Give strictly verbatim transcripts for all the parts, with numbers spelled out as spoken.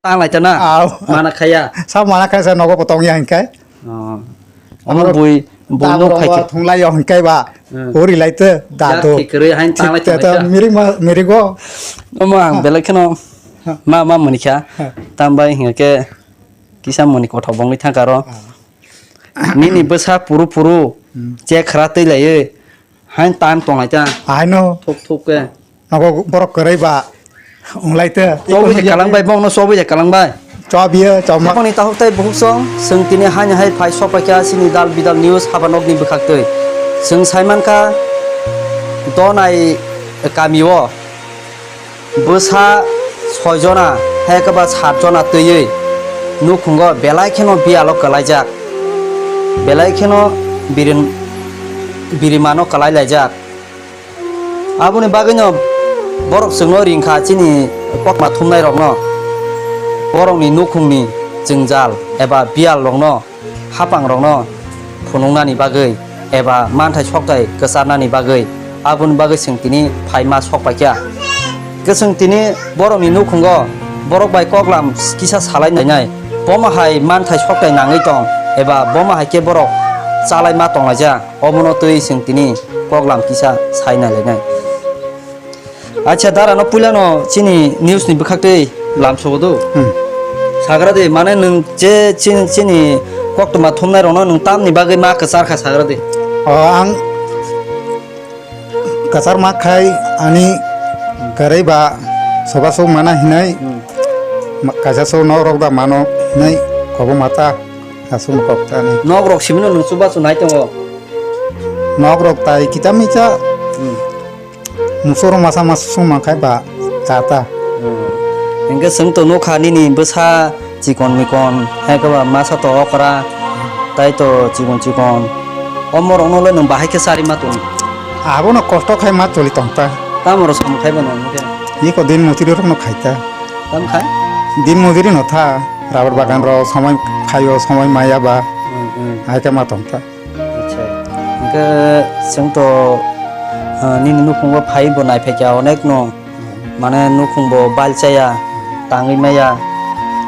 Tanglai ta na? Aw. Mana khaya. Sa mana khaya sa nogo bo tongya hinkai. Oh. Omo bui, bui no phai khe. Thunglai yo hinkai ba. Hmm. Uri lai te da do. Yak thik kwrwi hain tanglai ta ta. Mirik ma, mirik go. Omo ang belai kheno ma, ma mani kha. Ha. Tambai hinga khe kisa mani kothok bongwi thangkha ro. Ah. Nini bwsa puru puru, hmm, che khra twi laiwi, hain time tonglai ta. Haino. Thuk thuk khe. Nogo borok kwrwi ba wnglai ta. Chobwi de kalang bai, bongno chobwi de kalang bai. Chobiyo, chobma. Boni tahuk tai buhuk song, chwng tini haini hai phai sok paikha chini dal bidal news haba nokni bwkhak twi. Chwng sai mankha Donai kamio. Bwsa soi jona, hai khe ba sat jona twiwi nukhungo belai kheno biyalo kwlaijak, belai kheno birim-, birimano kwlai laijak. Aboni bagwino borok chwngno ringkha chini kokma thumnairokno, borokni nukhungni jwngjal eba biyalrokno hapangrokno phunuknani bagwi eba manthai sokthai kwcharnani bagwi, aboni bagwi chwng tini phaima sok paikha. Hwnkhe chwng tini borokni nukhungo borok bai koklam kisa salai nainai, bomo hai manthai sokthai nangwi tong eba bomo hai khe borok chalai ma tonglaijak, omono twi chwng tini koklam kisa sai nailainai. Acha, dara no puila no chini news ni bwkhak twi lam sobo do. Hmm. Sagra de, mane nwng je chini, chini koktwma thumnai rokno nwng tamni bagwi ma kwchar kha sagra de. O, ang kwchar ma khai ani kwrwi ba soba sok mana hinai, hmm, ma-, kaisa sok nok rok da mano hinai kobo mata asuk kok tani. Nok rok simi no nwng chubachu nai tongo. Nok rok tai kita misa. Hmm. Musoro masa masa sung mankhai ba chata. Hmm. Hingke chwng to nukha nini bwsa chikon mikon, hai khe ba masa to okra, tai to chikon chikon. O morok no le nwng bahai khe chari ma tong? Abono kosto khai ma choli tong ta. Tamo ro samung khai ba nang khe? Iko din mujuri rok no khai ta. Tam khai? Din mujuri no tha, rubber bagan ro somoi khaio, somoi maya ba. Hmm, hmm. Hai khe ma tong ta. Acha. Hingke chwng to, ah, nini nukhungo phai bo nai phaikha onek no. Mane nukhung bo bal chaya, tangwi maya,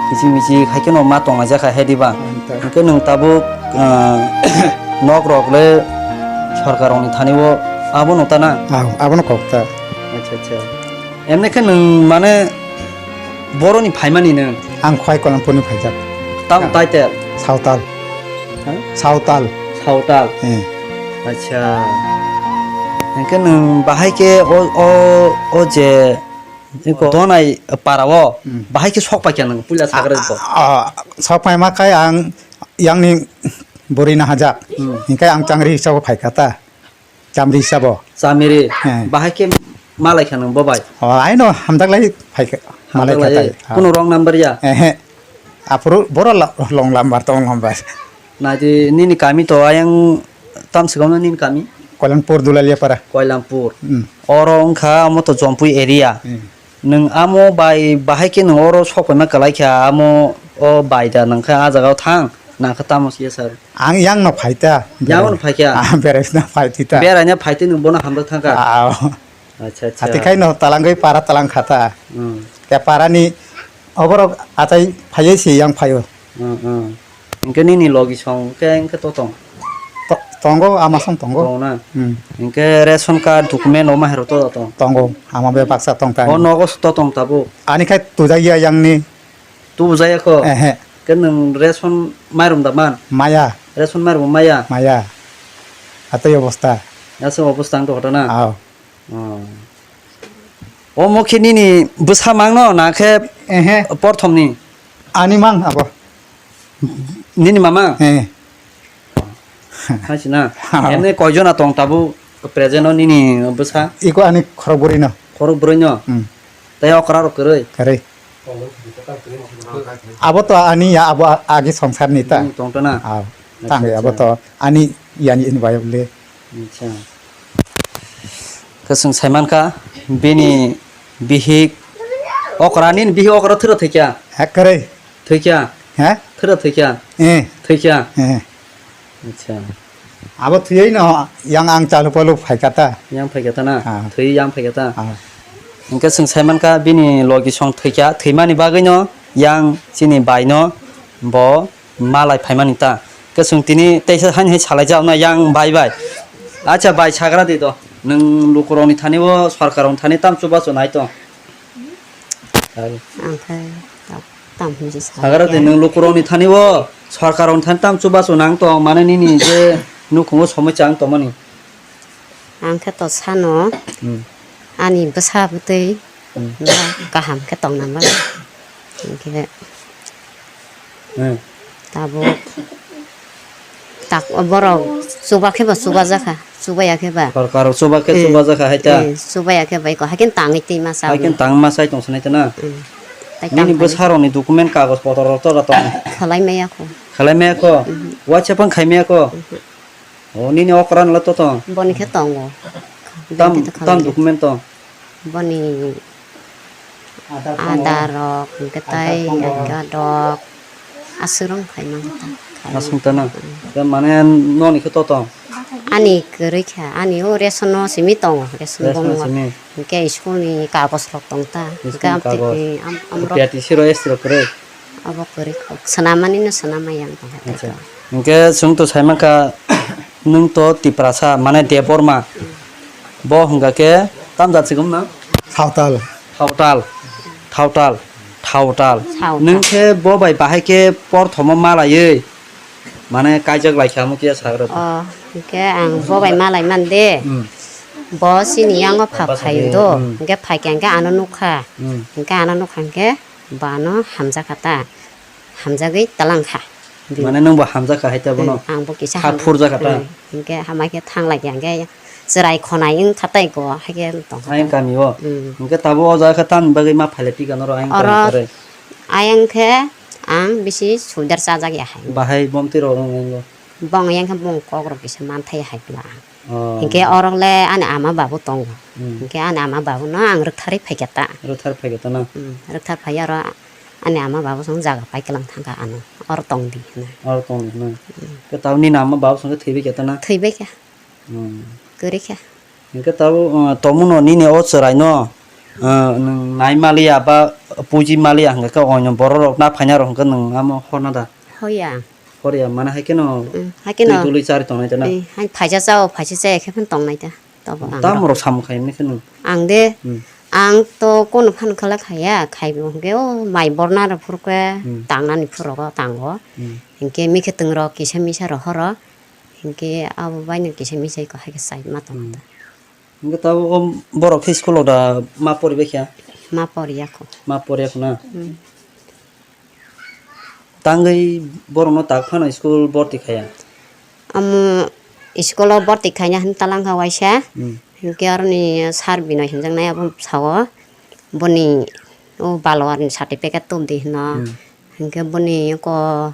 kiching miching hai kheno ma tonglaijak hai diba. Hingke nwng tabuk, ah, nok rok le sorkar rokni thani o abo no ta na? Ah, abono kok ta. Acha, acha. Emne khe nwng mane boroni phaimani nwng? Ang Khwai Koilampurni phaijak. Tamo title? Sawtal. Ha? Sawtal. Sawtal. Eh. Acha. Hingke nwng bahai khe o, o, o je iko Donai para o, hmm, bahai khe sok paikha nwng puila sagra ko? Ah, ah, sok paima khai ang yangni bwrwi nahajak. Hmm. Hingke ang changri hisabo phaikha ta. Chamri sabo. Chamiri. He. Bahai khe malai kha nwng bo bai? O, aino hamjaklai phai kha, malai kha tai. Hamjaklai. Kuno wrong number ya? Ehe. Aphuru boro la-, long lambar tong lambar. Naidi nini kami to ayang tam swkang no nini kami? Koilampur Dulaliapara. Koilampur. Hmm. Oro wngkha omo to Jompui area. Hmm. Nwng amo bai bahai khe nwng oro sok paima kwlai kha, amo o bai da nang kha ah jaga o thang, nang kha tamo siya sir. Ang yang no phai ta. Yang no phai kha? Ah, berai na phai ti ta. Berai na phai ti nwng bono hamjak thang kha? Ah. Acha, acha. Ati khai no talangwi para talang kha ta. Hmm. Khe para ni oborok achai phai se yang phai o. Hmm, hmm. Hingke nini logi song khe hingke to tong? To-, tongo, ama song tongo. Tongo na? Hmm. Hingke ration card, document, o ma hero to tong? Tongo, ama be baksa tong ta. O nogo to tong tabuk? Ani khai tujak ya yang ni. Tubujaya ko? Ehe. Ke nwng ration mairum da man? Maya. Ration mairum maya? Maya. Atoi obosta. Aswk obosta ang to hoto na? Ao. Oh. Omo khe nini bwsa mang no, na khe ehe, porthom ni? Ani mang abo. Nini mama? He. Hai si na? Ao. Emne koi jona tong tabuk present o nini bwsa? Iko ani khorok bwrwi no. Khorok bwrwi no? Hmm. Tei okra rok kwrwi? Kwrwi. Abo to ani ya, abo agi songsar ni ta. Hmm, tong to na? Ao. Acha, tang abo acha. To ani yani in bayok le. Acha. Kwchwng sai mankha, bini bihik okra, nini bihik okra thwra thwikya? He, kwrwi. Thwikya? He? Thwra thwikya? Eh. Thwikya? Eh. Acha. Abo thwiwi no yang ang chalu palu phaikha ta. Yang phaikha ta na? Ah. Thwi yang phaikha ta? Ah. Hingke chwng sai mankha, bini logi song thwikya, thwimani bagwi no Yang chini bai no bo malai phaimani ta. Khe chwng tini teisa haini hai salai jak na yang bai bai. Acha bai sagra di do. Nwng lukurok ni thani o sorkar rok ni thani tam chubachu nai tong. Ang khe tam, tam hinwi sa Sagra de ya. Nwng lukurokni thani o sorkar rokni thani tam chubachu nang tong mane nini je nukhungo somoi chang tongmani. Ang khe to sano Hmm. ani bwsa bwtwi Hmm. no kaham khe tongna bagwi. Hinkhe Hmm. Tabuk tak borok chuba khe ba chuba jakha, chuba ya khe ba. Sorkar chuba khe Eh, chuba jakha hai ta. Eh, chuba ya khe ba iko haikhe tangwi twi ma sa. Haikhe tang ma sai tong sanai ta na. Eh, tai Nini tang bwsa rokni document kagoj potor rok to ra tong. Khalai maya ko. Khalai maya ko. Mhm. WhatsApp ang khai maya ko. Mhm. O nini okra no to tong. Boni khe tongo. Tam Bini khe tam khalai maya. Document tong. Boni Aadhaar tongo. Aadhaar rok, hwnkhe Aadhaar tai tongo. Aadhaar rok. Aswk rok khai mangkha. Aswk ta na? Mm. Te mane noni khe to tong? Ani kwrwi kha, ani o ration no simi tongo, ration Ration no bongma. Simi? Hwnkhe school ni kagoj rok tong ta. School Hwnkhe ni amtwi kagoj? Ni am-, amrok P R T C rok S T rok kwrwi? Abo kwrwi kho, swnamani no swnamai ang tong kha Acha. Tei kho. Hwnkhe chwng to sai mankha, nwng to Tiprasa, mane Debbarma. Mm. Bo hwnkha khe tam jat sigum na? Sawtal. Thawtal, thawtal, thawtal. Sawtal. Nwng khe bo bai bahai khe porthomo malaiwi, mane kaijak lai kha, amo kiya sagra. O, hwnkhe ang bo bai malai man de. Hmm. Bo chini yango pha Basa phai de, do, hmm. Hwnkhe phai khe hwnkhe ano nukha. Hmm. Hwnkhe ano nukha hwnkhe bo ano hamjakha ta. Hamjagwi twlang kha. Bini. Mane nwng bo hamjakha hai ta bono? Hmm, ang bo kisa Kha hamjak-, phurjakha ta? Hmm, hwnkhe hamai khe thang lai kha hwnkhe chwrai khonai wng kha tai go hai khe tong kha Ayang ta. Kami o? Hmm. Hwnkhe tabuk o jaga khe tamni bagwi ma phailai pika norok ayang Oro kami kwrwi? Ayang khe ang bisi sudar chajak ya hai. Bahai bomtwi rok wng wng go? Bong ayang khe bong kok rok kisa manthai hai pla. Oh. Hinkhe orok le ani ama babu tongo. Hmm. Hinkhe ani ama babu no ang rwktharwi phaikha ta. Rwkthar phaikha ta na? Hmm, rwkthar phai aro ani ama babu song jaga pai kwlang thangkha ano. Oro tong di hwnwi. Oro tong di hwnwi. Hmm. Khe tabuk nini ama babu song khe thwibai kha ta na? Thwibai kha. Hmm. Kwrwi kha. Hinkhe tabuk, uh, tongmano nini o chwrai no, uh, nwng nai maliya ba puji maliya hwnkhe khe oino borok rok na phaina rok hwnkhe nwng amo horna da? Hoya. Horya, mane hai kheno Mm, hai kheno. Twi tului chari tongnai ta na? Eh, hai phaisa chao, phaisa chaya khe phano tongnai ta. Tobo ang Tamo rok. Rok samung khai mani kheno? Ang de, Mm. Ang to kono phano khala khaya, khaibo hwnkhe o mai borna rok phuru khe Mm. tangnani phuru rogo tango. Mm. Hinkhe mikhe twng rok kisa misa rok horo, hinkhe abo baino kisa misa ko hai khe sai ma tongo Mm. ta. Hinkhe tabuk o borok khe school o da ma poribai kha? Ma poriya kho. Ma poriya kho na? Mm. Tangwi borokno tak phano school borti khaya? Omo school o borti khaina hwn talang kha waisa. Hmm. Hinkhe aroni sir Binoy hinjaknai abo sao boni o baloarni certificate tubdi hwno. Hmm. Hinkhe boni oko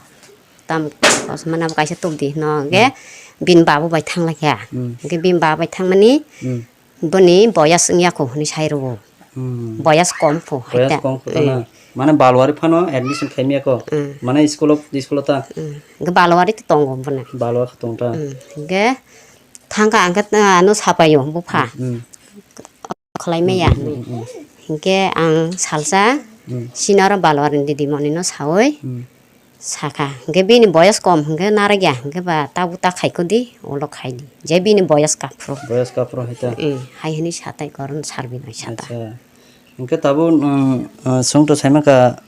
tam kosom mane abo kaisa tubdi hwno. Hinkhe Hmm. bini babu bai thanglaikha. Hmm. Hinkhe bini babu bai thangmani Hmm. Boni boyas wngya kho hwnwi sai rwo. Hmm. Boyas kom kho, Boyas haita. Kom kho ta na? Eh. Mane Balwari phano admission khaimya kho? Hmm. Mane school of, school o ta? Hmm. Hwnkhe Balwari to tongo bono. Balwari khe tong ta? Hmm. Hwnkhe thangkha ang khe, ah, ano sapaio bupha. Hmm. Khlai maya Hmm, hmm, hwnwi. Hmm, hmm. Hwnkhe ang salsa Hmm. senior Balwari ni didimoni no sawi. Hmm. Sakha, hwnkhe bini boyas kom hwnkhe narwkya, hwnkhe ba tabuk ta khaikho di, ulo khai di. Je bini boyas kaphru. Boyas kaphru hai ta? Eh, hai hwnwi sa tai koron sir Binoy sa ta. Acha. Hwnkhe tabuk, um, uh, swngto sai mankha,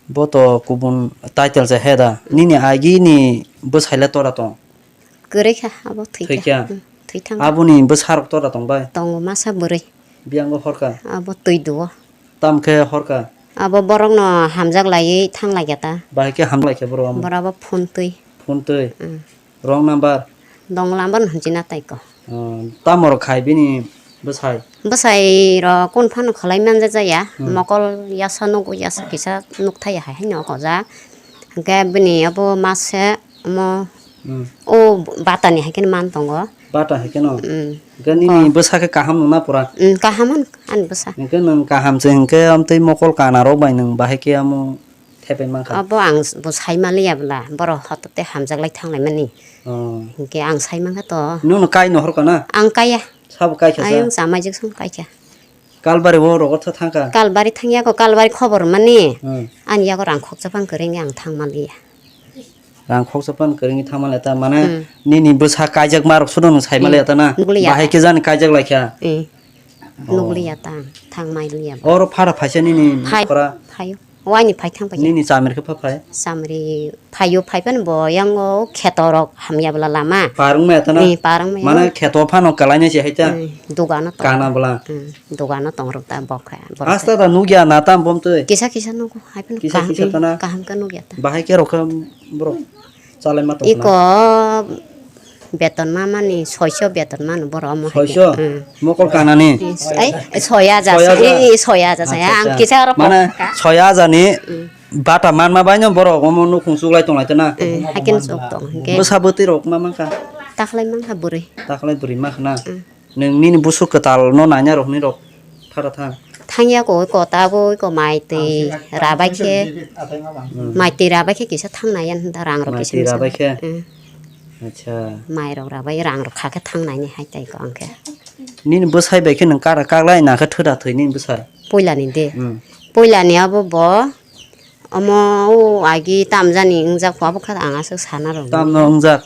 bo to kubun title se he da. Nini agi ni bwsai le tora tong? Kwrwi kha, abo thwi kha. Thwi kha? Hmm, thwi thang kha. Aboni bwsarok tora tong bai? Tongo masa bwrwi. Biyang bo horkha? Abo twi duo. Tam khe horkha? Abo borokno hamjak laiwi thang lai kha ta. Bahai khe hamjak lai kha borok amo? Borok abo phone twi. Phone twi? Hmm. Wrong number? Wrong number no hwnchina tai ko. Oh, tamo rok khai bini bwsai? Bwsai rok kun phano khlai manja jaya. Hmm. Mokol yasa nugo yasa kisa nuk thaya hai haino oko ja. Hwnkhe bini abo mase omo Hmm. O bata ni hai khe man tongo. Bata hai khe no? Hmm. Hwnkhe nini bwsa khe kaham nung na pura? Hmm, kaham an-, ani bwsa. Hwnkhe nwng kaham se hwnkhe amtwi mokol kana rok bai nwng bahai khe amo thepai mankha? Abo ang s-, bo sai maliya bwla, borok hotote hamjak lai thang lai mani. Oh. Hwnkhe ang sai mankha to. Nwng no kai no horkha na? Ang kaiya. Sabo kai kha sa? Ayang chamai jik song kai kha. Kalbari o rogo tha thangkha. Kalbari thangya ko, Kalbari khobor mani. Hmm. Ani yago rang khoksa phang kwrwngya ang thangmaliya. Rang khoksa phang kwrwngwi thangmaliya ta mane Hmm. nini bwsa kaijak ma rok suno nwng sai Hmm. maliya ta na. Nukliya Bahai ta. Khe jani kaijak laikha. Hmm. Oh. Nukliya ta ang thangmaliya. Oro phara phaisa nini Phai-, khora. Phaio. Waini phai thang phai. Nini chamir khe pha phai. Chamri phaio phai phano bo yango kheto rok hamya bwla lama. Parwng maya ta na. Ni parwng maya. Mane kheto phano kalai nai se hai ta. Hmm. Dugano tong. Kana bwla. Hmm. Dogano tongrok ta bokha, borok Hasta ta. Da nugya na tam bom twi. Kisa kisa nugo, hai phano Kisa kaham, kisa ta na. Kaham khe nugya ta. Bahai khe rokha borok chalai ma tong Iko khna. Beton ma mani soiso beton mano borok omo hai khe. Soiso? Hmm. Mokol kanani? Ai, soya ja Soya sa, ja? I, i, soya ja sa. Acha, Ang acha. Kisa rok Mane kha. Soya jani Hmm. bata manma baino borok omo nukhung chuklai tonglai tana. Hmm, hai khe chuk tong hwnkhe. Bwsa bwtwi rok ma mankha. Takhlai mankha bwrwi. Takhlai bwrwi mankha na. Hmm. Nwng nini busuk kwtal no naina rok hinwi rok phara thang. Thangya ko, ko tabuk ko mai twi rabai khe, Hmm. mai twi rabai khe kisa thang nai yan da rang rok Mai kisa twi misa. Rabai khe? Hmm. Acha. Mai rok rabai rang rok kha khe thang nai ni hai tai ko ang khe. Nini bwsai bai khe nwng kara kaklai na khe thwda thwi nini bwsai? Puila ni de. Hmm. Puila ni abo bo omo o agi tam jani wngjak kho abo kha ang aswk sana rw. Tam no wngjak?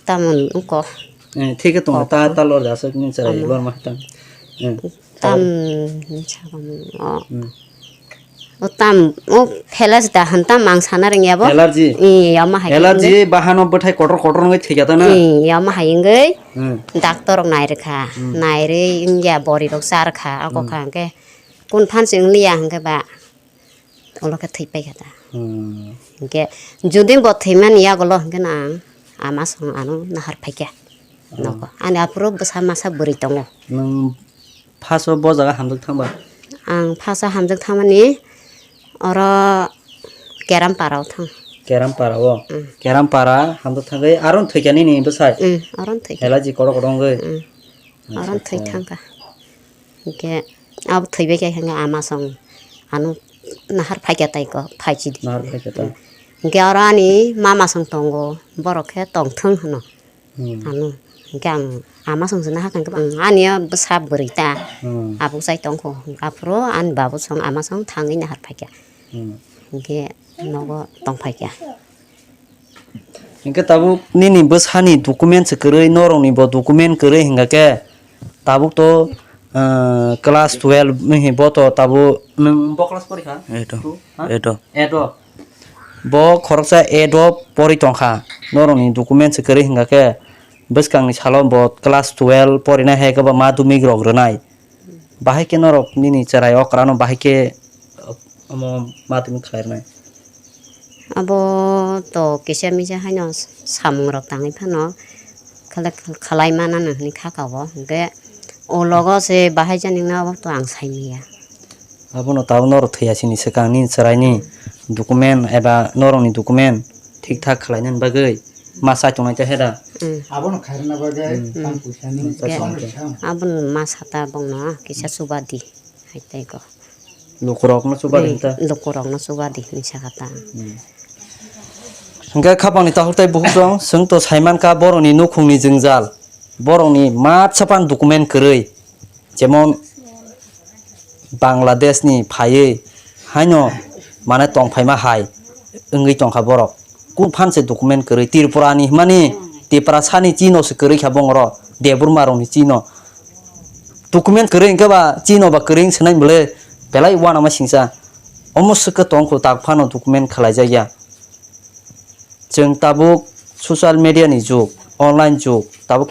Tamoni wngkha. Eh, thik khe tongo, ta, ta lor da aswk ni chwrai Omo. Lor ma tang. Eh, Tam, o. Hmm. O tam, o felas da han tam ang sana rwngya bo. Allergy? Ee, omo hai khe Allergy wngwi. Bahano bwthai kotor kotor wngwi thwikya ta na? Ee, omo hai wngwi Hmm. Doctor rok nai rwkha. Hmm. Nai rwi wngya bori rok cha rwkha, abo Hmm. kha hwnkhe kun phan se wngliya hwnkhe ba. Ulo khe thwi paikha ta. Hmm. Hinkhe jodi bo thwimani yagulo hinkhe no ang ama song ano nahar phaikha. Hmm. Nogo. Ani aphuru bwsa masa bwrwi tongo. Nwng first o bo jaga hamjak thangba? Ang first o hamjak thangmani oro Kerampara o thang. Kerampara o? Hmm. Kerampara hamjak thangwi aro thwikha nini bwsai? Hmm, oro thwikha. Helaji kotor kotor wngwi? Hmm. Oro Acha, thwi acha. Thangkha. Hinkhe abo thwibai khe hinkhe ama song ano nahar phaikha tai ko, phaichidi. Nahar phaikha ta. Hinkhe oro ani mama song tongo, borok khe tongthwng hwno. Hmm. Ano hinkhe ang ama song se nahar kha hinkhe ang ani o bwsa bwrwi ta. Hmm. Abuk chai tongkho. Aphuru ani babu song ama song thangwi nahar phaikha. Hmm. Hinkhe nogo tongphaikha. Hinkhe tabuk nini bwsani document se kwrwi, norokni bo document kwrwi hinkha khe tabuk to, ah, class twelve ni bo to tabuk nwng bo class porikha? Eight o. Two? Ha? Eight o. Eight o. Bo khoroksa eight o pori tongkha. Norokni document se kwrwi hinkha khe bwskangni salo bo class twelve porinai hai khe bo madhyamik rok rwnai. Bahai khe norok nini chwrai okra no bahai khe omo madhyamik khlai rwnai? Abo to kisa misa haino samung rok tangwi phano khlai, khlai manano hinwi kha ka bo. Hinkhe o logo se bahai jani wngna abo to ang sai manya. Abono tabuk norok thwi ya sini swkang nini chwraini document eba norokni document thik thak khlainani bagwi ma chai tongnai ta hera. Mm. Abono khairokna bagwi Mm. tang puisa ni Chai tongnai ta. Abono ma sata bongno kisa chuba di. Hai tei ko. Lukurokno chuba di hinta. Lukurokno chuba di hinwi sakha ta. Hmm. Hwnkhe khapangni takhuk tei bukhuk rok chwng to saimankha borokni nukhungni jwngjal, borokni matsa phano document kwrwi, jemon Bangladeshni phaiwi haino mane tongphaima hai wngwi tongkha borok. Kung phan se document kwrwi Tripura ni hwnmani Tiprasa ni chino se kwrwi kha bongoro Debbarma rokni chino. Document kwrwi hwnkhe ba chino ba kwrwi wng swnai bwle belai uanama singsa. Omo swkhe tongkho tak phano document khlaijakya. Chwng tabuk social media ni jug, online jug, tabuk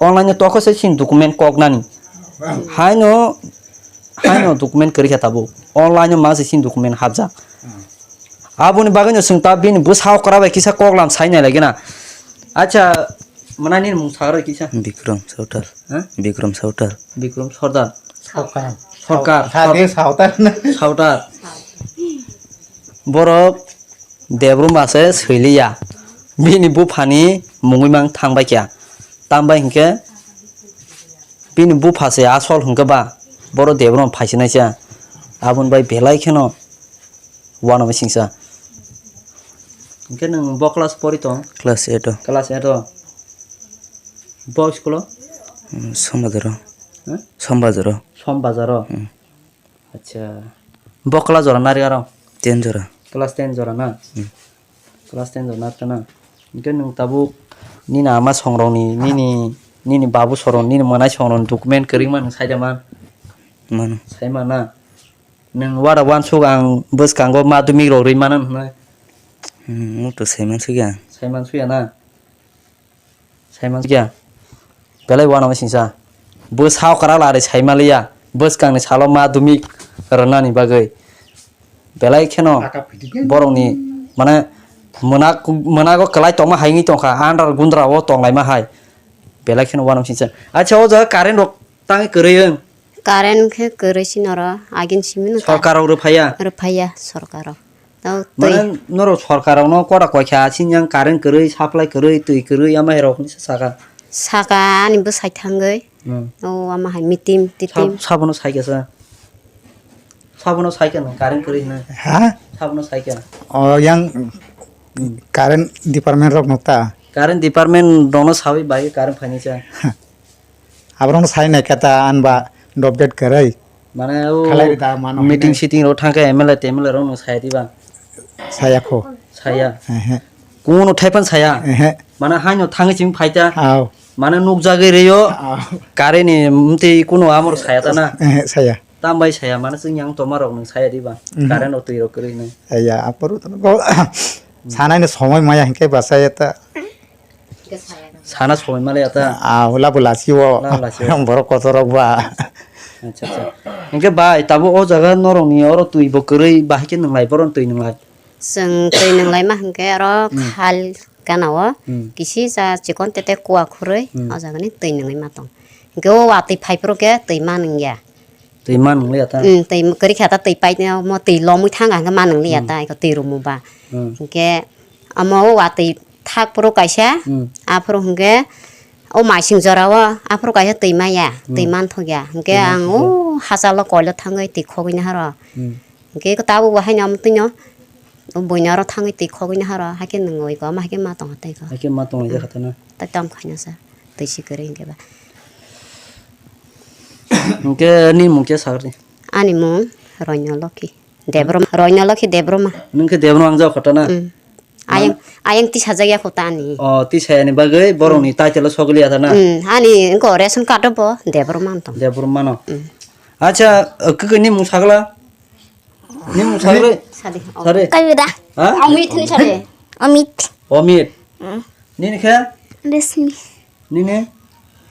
online o tokho se chini document koknani. Haino, haino document kwrwi kha tabuk. Online o mangsa chini document hapjak. Aboni bagwino chwng ta bini bwsa okra bai kisa koklam sai nai lagina. Acha, mwnani mung sagra kisa. Bikram Sautal. Ha? Bikram Sautal. Bikram Sordar. Sokar. Sokar. Sade Sautal. Sautal. Borok Debbarma se swiliya. Bini buphani mungwi mang thangbai kya. Tambai hinkhe bini bupha se asol hinkhe ba. Borok Debbarma phaisinaisa. Aboni bai belai kheno uanama singsa. Hinkhe nwng bo class pori tong? Class eight o. Class eight o. Bo school o? Hmm, Somadoro. Som bazaro. Som bazaro? Hmm. Acha. Bo class jora nari aro? Ten jora. Class ten jora na? Hmm. Class ten jora narikha na? Hwnkhe nwng tabuk nini ama songrokni, nini, nini babu sorok, nini mwnai songrokni document kwrwngma nwng saida man? Mano. Saima na? Nwng wada uansuk ang bwskango madhyamik rok rwi mano hwnwi? Hmm, omoto saimansukya. Saimansukya na? Saimansukya. Belai uanama singsa. Bwsa okra lari saimaliya. Bwskangni salo madhyamik rwnani bagwi. Belai kheno borokni, mane, mwnak, mwnago kwlai tongma hai wngwi tongkha. Andar gundra o tonglaima hai. Belai kheno uanama singsa. Acha, o jaga current rok tangwi kwrwi wng? Current khe kwrwi si noro, agin simi no ta. Sorkar rok rwphaiya? Rwphaiya sorkar rok. Tei mane norok sorkar rok no kota koi kha, sini yang current kwrwi, supply kwrwi, twi kwrwi, ama hai rok ni saka. Saka ani bwsai thangwi. Hmm. O ama hai mitim, titim. Sab-, sabono sai kha sa. Sabono sai kha na current kwrwi na. Ha? Sabono sai kha. O yang current department rok no ta. Current department rok no sawi bai current phaini cha. Aborok no sai nai khe ta, ani ba dopdet kwrwi. Mane o khalai rida mano meeting hinwi. Sitting rok thang khe M L A T M L A rok no sai diba? Saya kho. Saya. Ehe. Kuno thaipan saya. Ehe. Mane haino thangwi chwng phaita. Aw. Mane nukjagwi rwio. Aw. Kare ni mtwi kuno amor saya ta na. Ehe, saya. Tambai saya mane chwng yang toma rok no saya diba? Mhm. Kare no twi rok kwrwi no. Saya apor to go. Sanai no somoi maya hinkhe ba saya ta. Sana somoi male ata. Ah, hula bula si o. Hula bula si o. Borok kotorok ba. Acha, acha. Hingke bai, tabo o jaga norokni oro twi bo kwrwi, bahai khe nwnglai, boron twi nwnglai. Chwng twi nwnglai ma hingke oro hmm. Khal gana o hmm. Kisi ja chikon tete kua khurui hmm. O jaga ni twi nwnglai ma tong. Hingke o watwi phai phuru khe twi ma nungya. Twi ma nungli ata. Hmm, twi kwrwi khe ata twi pai mo twi lomwi thang hingke ma nungli hmm. Ata iko twi rumu ba. Hmm. Hingke Omo o watwi thak phuru kaisa, hmm. Aphuru hwnkhe o maising jora o aphuru kaisa twi maya, hmm. Twi manthokya. Hwnkhe twi ang manthokya. O hachalo koilo thangwi twi khogwi naharo. Hmm. Hwnkhe tabuk bo haino omo twino o buino aro thangwi twi khogwi naharo. Haikhe nwng oiko omo haikhe ma tongkha tei ko. Haikhe ma tonglaijak kha tei no. Tei tamo khaina sa twi si kwrwi hwnkhe ba. Hwnkhe nini mung khe sakri? Ani mung Roino Lokhi. Debrom-, Roino Lokhi Debroma. Nwng khe Debroma ang jao khotana? Mm. Ayang, ayang tisajak ya khotani. O, tisayani bagwi borokni title o sogwi liya ta na? Mm. Ani wngkha ration card o bo Debroma wng tong. Debroma no. Mm. Acha, kwkwi ni mung sagla? Ni mung sagla? Sadi. Sadi. Kawira. Ha? Amit ni sadi. Amit. Amit. Mm. Nini khe? Resmi. Nini?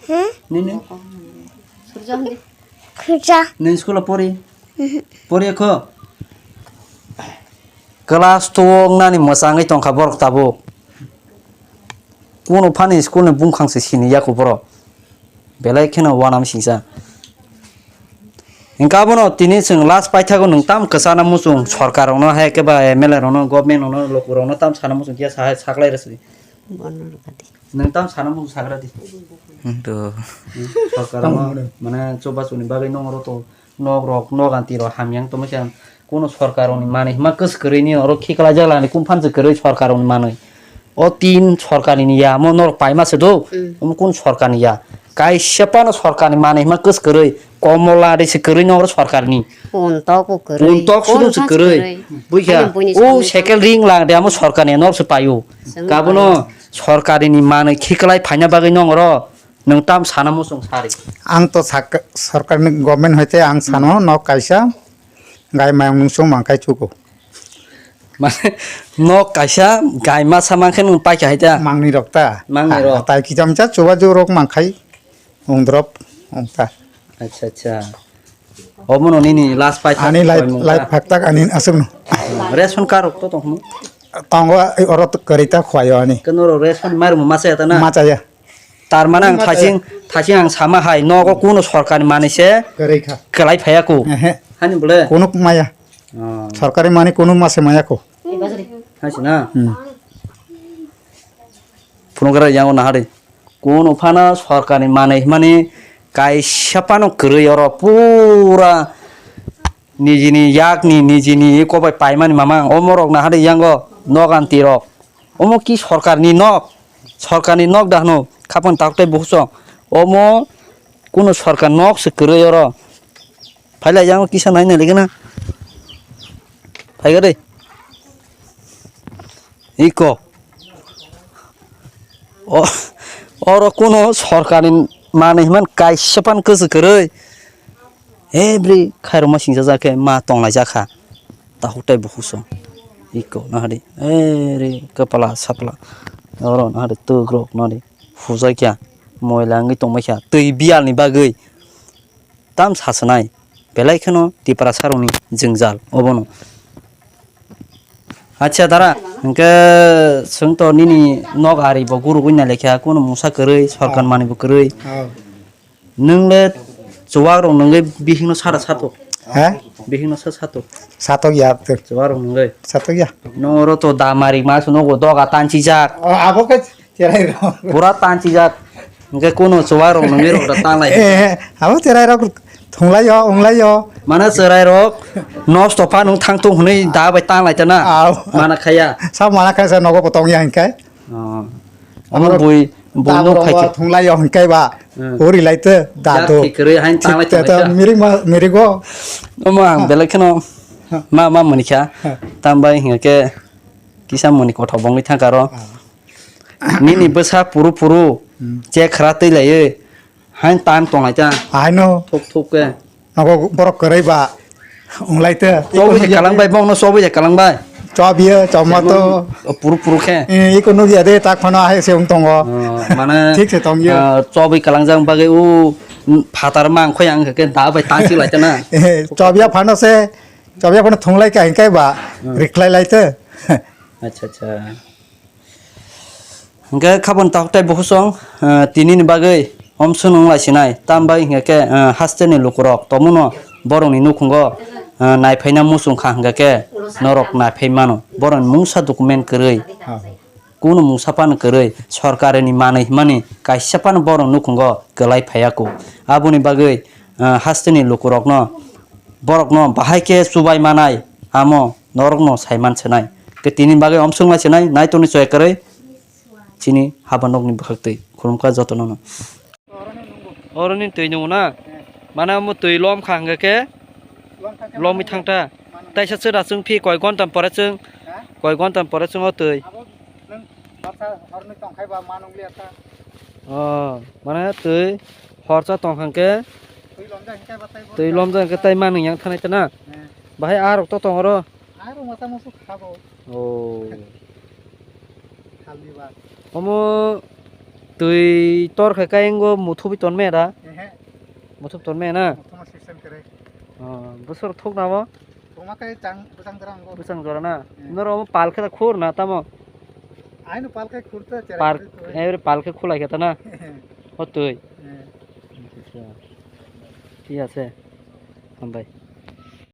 Hmm? Nini? Khurja. Nini school o pori? Mhm. Pori kho? Class two wngnani mwchangwi tongkha borok tabuk. Kuno phani school ni bumkhang se sini yaku borok. Belai kheno uanam singsa. Hingke abono tini chwng last paithago nwng tam kwchana muchung sorkar rokno hai khe ba M L A rokno government rokno luku rokno tam sana muchung khe saklai rwsidi. Bono rwkha di. Nwng tam sana muchung sakra di. Hmm, to. Hmm, sorkar rokno mane chubachu ni bagwi nongro to nok rok nok anti rok hamyang tongma khe ang kuno sorkar rokni manwi hima kwswk kwrwi ni oro khiklai jalani kum phan se kwrwi sorkar rokni manwi. O tin sorkarni ya, omo norok paima se do, hmm. Omo kun sorkarni ya? Kaisa phano sorkarni manwi hima kwswk kwrwi, komola ri se kwrwi nokro sorkarni. Puntok bo kwrwi. Puntok sudung se kwrwi. Buikha, ani buini o samung cycle ring lang de amo sorkarni norok se paio. Chwng kabono paio. Sorkarini manwi khiklai phaina bagwi nokro nwng tam sana muchung sari. Ang to sak-, sorkarni government hoite ang sano nok kaisa gai mayung nungsung mangkai chugo. Mane, nok kaisa gai masa mankhe nwng paikha hai ta? Mangni rok ta. Mangni rok. Ha, tai kicham cha chubachu rok mangkhai ungdrop ungta. Acha, acha. Omono nini last paitha. Ani life, life phaktak ani aswkno. Ration card rok to tongmo? Tongo, oro kwrwi ta khwlaio ani. Keno ro ration mairum masa ya ta na? Masa ya. Tar mane ang thasing, thasing ang sama hai, nogo kuno sorkarni manwi se kwrwi kha. Kwlai phaiya ko. Ehe. Hani bole? Kunuk maya. Oh. Sorkari manwi kunuk mase maya ko. Hai se na? Hmm. Phunukra yango nahari. Kuno phano sorkarni manwi himani kaisa phano kwrwi oro pura nijini yakni, nijini iko bai paimani mamang, omorok nahari yango noganti rok. Omo ki sorkarni nok? Sorkarni nok da hwno? Khapang tak tei bukhusong. Omo Kuno sorkar nok se kwrwi oro. Phailai yang kisa nai nai ligana. Phaiga dei. Iko. O, oro kuno sorkar ni manwi himani kaisa pan kwchwk kwrwi. Every khairokma singsa jak khe ma tonglai jak kha. Tahuk tai bukuso. Iko nahadi. Ere kapala sapla. Oro nahadi tugrok nahadi. Hujakya. Moila wngwi tongbaikha. Twi biyalni bagwi. Tam sasanai. Belai kheno Tiprasarokni jwngjal obono. Acha dara, hwnkhe chwngto nini nok ari bo gurugwi nailekha, kuno mungsa kwrwi, sorkar Oh. manwi bo kwrwi. Oh. Nwng le chuwak rok nwngwi bihikno sara sato. He? Bihikno sa sato. Satok ya. Chuwak rok nwngwi. Satok ya. Nwng oro to da mari mas nogo doga tanchijak. Oh, abo khe cherai rok. Pura tanchijak. Hwnkhe kuno chuwak rok nwngwi rok da tanglai. Eh, abo cherai rok thunglaio, wnglaio. Mane cherai rok nosto pha nwng thang thung hwnwi da bai tanglai tana. Au. Mana khaya. Sa mana khaya sa nogo bo tongya hwnkhe. Oh. Omo Abo bui, bui tabuk no rok khai bo khe. Thunglaio hwnkhe ba. Hmm. Uri lai te da Yak do. Thik kwrwi hain Thik tanglai te tonglai ta ta. Mirik ma, mirik go. Omo ang belai kheno Ha. Ma, ma mani kha. Ha. Tam bai hingke kisa mani kothok bongwi thangkha ro. Ah. Nini bwsa puru puru Hmm. che khra twi laiwi hain tan tonglai ta. Haino. Thuk thuk ke. Nogo borok kwrwi ba. Wnglaite. Chobwi se kalang bai, bongno chobwi se kalang bai. Chobwi, chobma to. Puru puru khe. Eh, iko nukya de, tak phano ahai se wng tongo. Oh, mane, Thik se tongyo. Ah, chobwi kalangjak bagwi u, mm, phatar mang khoi ang khe da bai tangsi lai tana. Eh, chobya phano se, chobya phano thunglai ka hingkai ba, Hmm. Riklai lai te. Acha, acha. Hingke khabon takhuk tai bukhusong, eh, tini ni bagwi omsong nung lai sinai. Tam bai hingke, eh, haste ni lukurok tomono borok ni nukhungo, eh, naiphaina muchung kha hingke norok naiphai mano. Borok ni mungsa document kwrwi. Ha. Kuno mungsa phano kwrwi sorkari ni manwi himani kaisa phano borok nukhungo kwlai phaiya kho. Aboni bagwi, eh, haste ni lukurokno borokno bahai khe chubai manai amo norokno saiman swnai. Khe tini bagwi omsong lai swnai, nai tongni choi kwrwi chini haba nokni bwkhak twi khulumkha jotono no. Oro ni twi nung na? Mane omo twi lom kha hingke khe lomwi thang ta. Taisa chwra chwng phi koi gontam pore chwng, koi gontam pore chwng o twi. Horsa horni tongkhai ba manung liya ta. Oh, mane twi horsa tongkhang khe twi lomjak hingke ba tai twi lomjak hingke tai manung yang thanai tana. Bahai arok to tong oro. Arok mata musu khabo. Oh. Khalni ba. Omo twi tor khe kaingo muthubi tonme da? Ehe. Muthub tonme na? Muthuma system kere. Oh, busur thuk na mo? Tongma khe chang, bwchang jora nango. Bwchang jora na? Hmm. Noro omo pal khe da khur na tamo? Aino pal khe khur ta, cherai Pal, khur ta. Ebre pal khe khulai khe ta na? Hotoi. Hmm. Acha. Thik ase. Hambai.